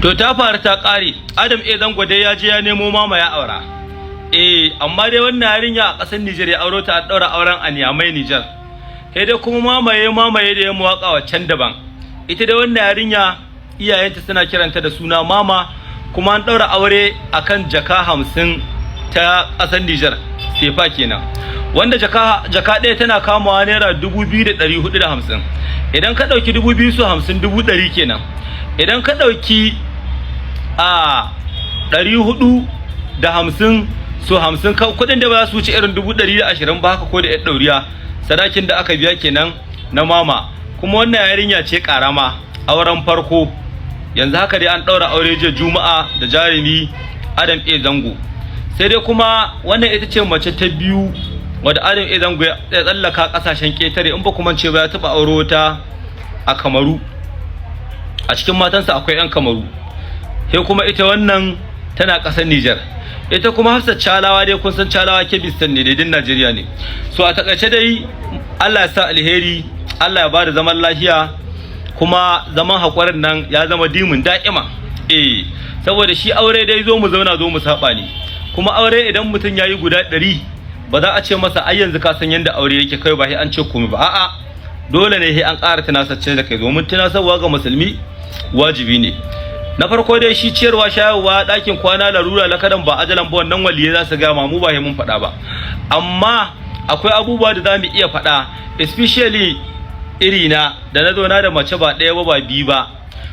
To, ta faru ta ƙare. Adam A Zango dai ya je ya nemo Mama ya aura. Eh, amma dai wannan yarinya a ƙasar Nijar ya auro ta, an ɗaura auren a Niamey, Nijar. Sai dai kuma mamaye mamaye da ya mawaƙa waccan daban. Ita dai wannan yarinya iyayenta suna kiranta da suna Mama, kuma an ɗaura aure akan jaka 50 ta ƙasar Nijar, sefa kenan. Wanda jaka ɗaya tana kamawa ₦2,450. Idan ka ɗauki 2,000 su 50, 100,000 kenan. Idan ka ɗauki a 450 su 50, kuɗin da ba za su wuce irin 120,000 ba haka ko da 'yar ɗauriya. Sadakin da aka biya kenan na Mama. Kuma wannan yarinya ce ƙarama, auren farko. Yanzu haka dai an ɗaura aure jiya Juma'a da jarumi Adam A Zango. Sai dai kuma wannan ita ce mace ta biyu wadda Adam A Zango ya tsallaka ƙasashen ƙetare. In ba kuma ce ba, ya taɓa auro ta a Kamaru. A cikin matansa akwai 'yan Kamaru. Sai kuma ita wannan tana ƙasar Nijar. Ita kuma Hafsat Chalawa dai kun san Chalawa Kebistan ne, daidin Najeriya ne. So a takaice dai, Allah ya sa alheri, Allah ya bada zaman lafiya, kuma zaman haƙurin nan ya zama dimin da'ima. Eh, saboda shi aure dai zo mu zauna zo mu saba ne. Kuma aure idan mutum ya yi guda 100, ba za a ce masa ai yanzu ka san yadda aure yake kai ba, sai an ce komai ba. A'a, dole ne sai an ƙara tunasarce da kai, domin tunasarwa ga musulmi wajibi ne. Na farko dai shi ciyarwa, shayarwa, ɗakin kwana, larura, lakadan ba ajalan ba, wannan waliyai za su gama mu, ba sai mun faɗa ba. Amma akwai abubuwa da za mu iya faɗa, especially irina da na zauna da mace ba ɗaya ba ba biyu ba.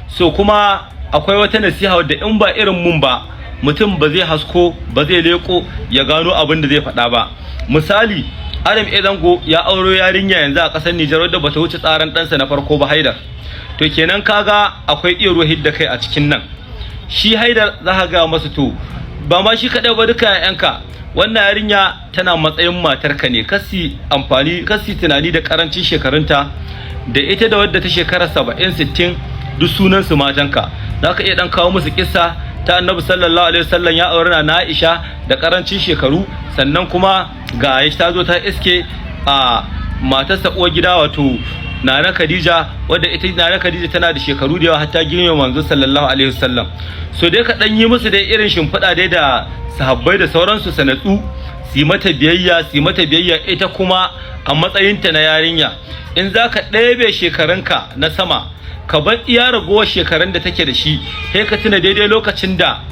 So kuma akwai wata nasiha wadda in ba irin mun ba, mutum ba zai hasko ba, zai leko ya gano abin da zai faɗa ba. Misali, Adam A Zango ya auro yarinya yanzu a ƙasar Nijar wadda bata wuce tsaran ɗansa na farko ba, Haidar. To kenan kaga akwai iya ruwa hidda kai a cikin nan. Shi Haidar za ka ga masa, to ba ma shi kaɗai ba, duka 'ya'yanka. Wannan yarinya tana matsayin matarka ne. Kasi amfani kasi tunani da karancin shekarunta. Da ita da wadda ta shekara 70, 60, duk sunan su matanka. Za ka iya dan kawo musu kissa ta Annabi sallallahu alaihi wasallam, ya aure na Aisha da karancin shekaru, sannan kuma ga ta zo ta iske a matarsa uwar gida, wato Nana Khadija, wadda ita Nana Khadija tana da shekaru da yawa, har ta girme manzo sallallahu alaihi wasallam. So dai ka dan yi musu dai irin shimfiɗa dai da sahabbai da sauransu, sanatsu su yi mata biyayya, su yi mata biyayya. Ita kuma a matsayinta na yarinya, in za ka ɗebe shekarunka na sama, ka bar iya ragowar shekarun da take da shi, sai ka tuna daidai lokacin da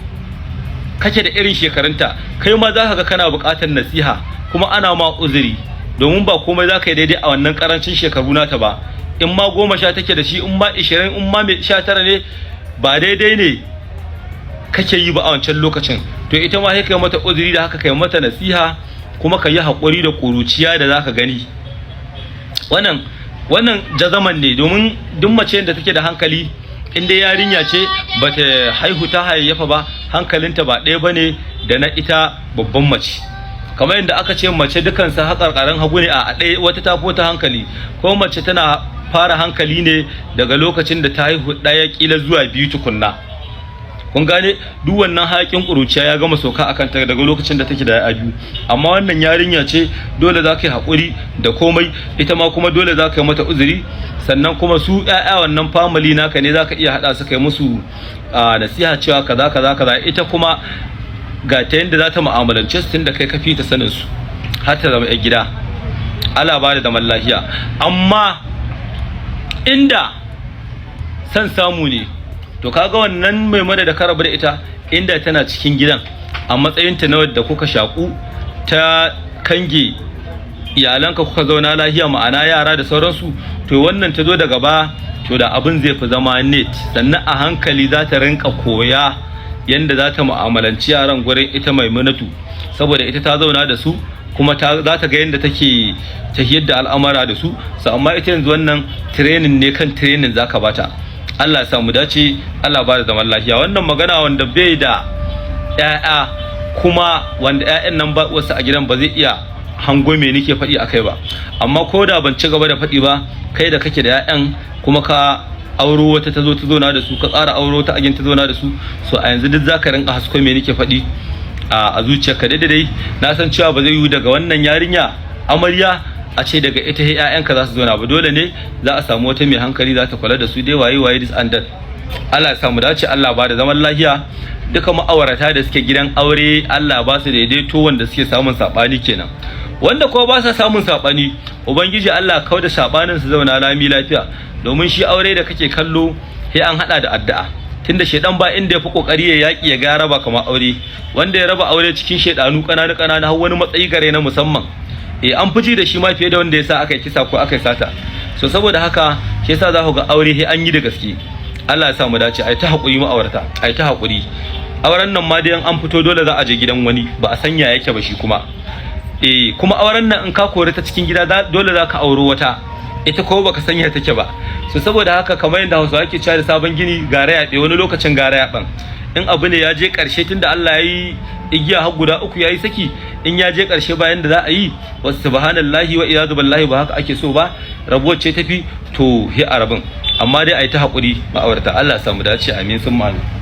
kake da irin shekarunta, kai ma za ka ga kana buƙatar nasiha, kuma ana ma uzuri, domin ba komai za ka yi daidai a wannan karancin shekaru nata ba. In ma 10 take da shi, in ma 20, in ma 19 ne, ba daidai ne kake yi ba a wancan lokacin. To ita ma sai kai mata uzuri da haka, kai mata nasiha, kuma ka yi haƙuri da ƙuruciya da zaka gani. Wannan jazaman ne, domin duk mace da take da hankali, in dai yarinya ce bata haihu ta hayayyafa ba, hankalinta ba ɗaya bane da na ita babban mace. Kamar yadda aka ce mace dukansu haƙarƙarin hagu ne, a ɗaya wata ta ta hankali. Ko mace tana fara hankali ne daga lokacin da ta haihu ɗaya kila zuwa biyu tukunna. Kun gane, duk wannan haƙin ƙuruciya ya gama sauka a kanta daga lokacin da take da 'ya'ya biyu. Amma wannan yarinya ce, dole za ka yi haƙuri da komai. Ita ma kuma dole za ka yi mata uzuri. Sannan kuma su 'ya'ya, wannan family naka ne, za ka iya haɗa su kai musu nasiha cewa kaza kaza kaza. Ita kuma ga ta yadda za ta mu'amalance su, tunda kai ka fi ta sanin su, har ta zama 'yar gida. Allah ba da zaman lafiya. Amma inda san samu ne, to kaga wannan mai mada da ka rabu da ita, inda tana cikin gidan a matsayinta na wadda kuka shaku, ta kange iyalanka, kuka zauna lafiya, ma'ana yara da sauransu, to wannan ta zo daga ba, to da abin zai fi zama neat. Sannan a hankali za ta rinka koya yanda za ta mu'amalanci yaran gurin ita Maimunatu, saboda ita ta zauna da su, kuma za ta ga yadda take tafiyar da al'amara da su. So amma ita yanzu wannan training ne kan training zaka bata. Allah ya sa mu dace, Allah ba da zaman lafiya. Wannan magana, wanda bai da ƴaƴa, kuma wanda ƴaƴan nan ba wasu a gidan, ba zai iya hango me nake faɗi akai ba. Amma ko da ban ci gaba da faɗi ba, kai da kake da ƴaƴan, kuma ka auro wata ta zo ta zauna da su, ka tsara auro ta agin ta zauna da su, so a yanzu duk zaka rinka hasko me nake faɗi a zuciyarka. Dai dai na san cewa ba zai yiwu daga wannan yarinya amarya a ce daga ita ƴaƴanka za su zauna ba. Dole ne za a samu wata mai hankali za ta kula da su dai, waye waye, this and that. Allah ya samu dace, Allah ba da zaman lafiya. Duka ma'aurata da suke gidan aure, Allah ba su daidaito. Wanda suke samun sabani kenan, wanda kuma ba sa samun sabani, Ubangiji Allah kau da sabanin, su zauna lami lafiya. Domin shi aure da kake kallo sai an hada da addu'a, tunda shedan ba inda ya fi kokari ya yaki ya ga raba kamar aure. Wanda ya raba aure cikin shedanu kananu kananu har wani matsayi gare na musamman, an fi ji da shi ma fiye da wanda ya sa aka yi kisa ko aka yi sata. So saboda haka shi yasa za ku ga aure sai an yi da gaske. Allah ya sa mu dace. Ai ta hakuri ma'aurata, ai ta hakuri. Auren nan ma dai an fito dole za a je gidan wani, ba a sanya yake ba shi kuma. Kuma auren nan in ka kore ta cikin gida, dole za ka auro wata, ita ko baka sanya take ba. So saboda haka, kamar yadda Hausawa ke cewa da sabon gini gara yaɓe, wani lokacin gara yaɓan in abu ne ya je ƙarshe, tunda Allah ya yi igiya har guda uku ya yi saki, in ya je ƙarshe bayan da za a yi wasu subhanallahi wa iyadu billahi, ba haka ake so ba, rabuwar ce tafi to he arabin. Amma dai a yi ta haƙuri ma'aurata. Allah ya samu dace, amin sun ma'amin.